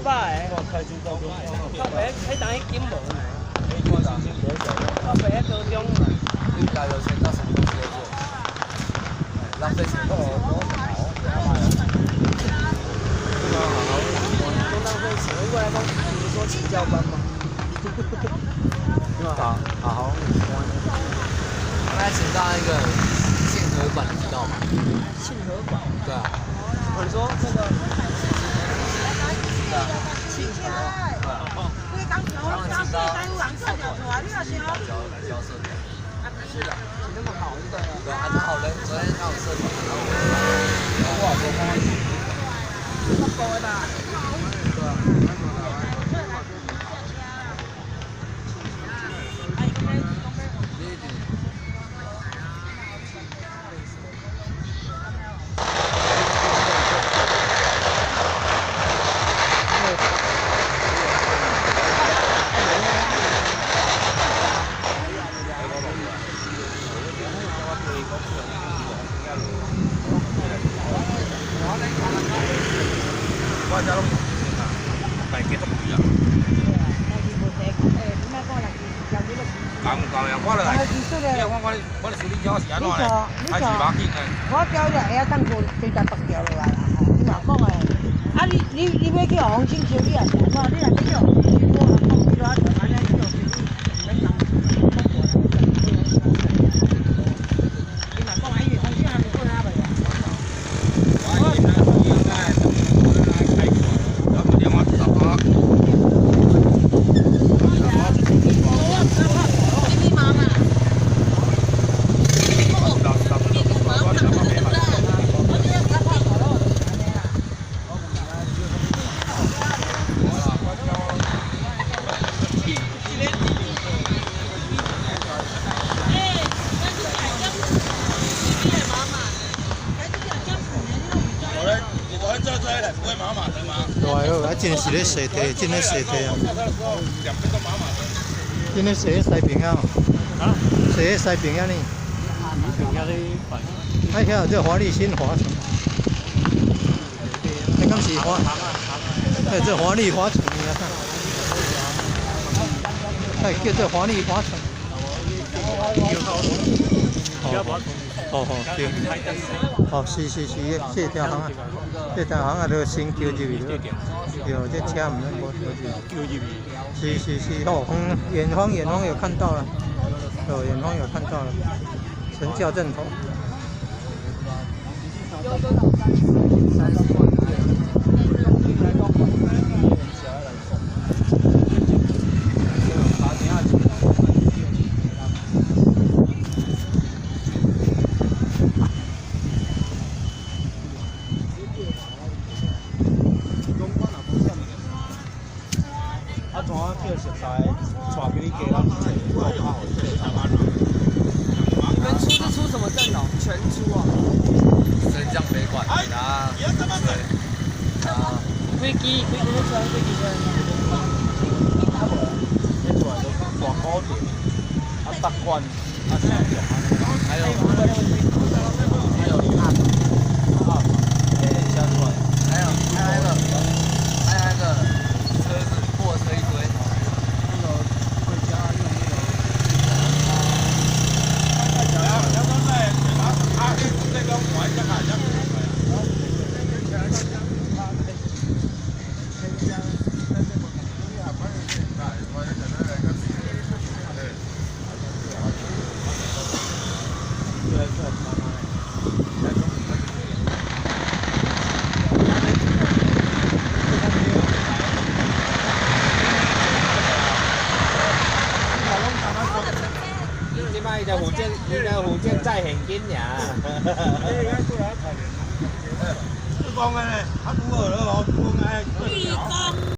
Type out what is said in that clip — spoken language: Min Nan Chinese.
个。靠北彼当去金门。靠北彼高中嘛。你家有钱到什麼東西都做，浪費錢。都浪費錢，我過來講，你說請教班嗎？好，好好。剛才請到一個信和館，你知道嗎？信和館。對啊。哦，你說那個。信和。教社團。是的，你那麼好，對啊。對啊，他好人，昨天他有社團，然後我。北部的吧？對啊。我叫你会晓当做规台北桥落来啦，吼！你嘛讲的，啊你你你欲去予风清烧，你也是按怎？你若欲去予风清烧，我讲你怎就按呢去予烧，你毋免人你嘛讲啊，因为风清还没过啊袂啊。对，啊，真是咧踅地，真咧踅地啊！真咧踅西平啊！啊？踅西平啊呢？哎，遐这华丽新华城，那敢是华？哎，这华丽华城啊！哎，叫做华丽华城。哦哦对，哦是是是，这条巷啊，這條巷啊，就新橋入去，對，這車毋免無橋入去。是是是，哦，遠方遠方有看到了，哦，遠方有看到了，神轎陣頭。你們出是出什麼陣容？全出哦。升降北管啊！啊！飛機飛機車，飛機車。大鼓點，啊，北管，啊，還有還有阿阿，車出來，還有還有那個還有那個車子貨車一堆。這擺就負責，伊就負責載現金爾。你講的呢，啊，拄好了，講哎。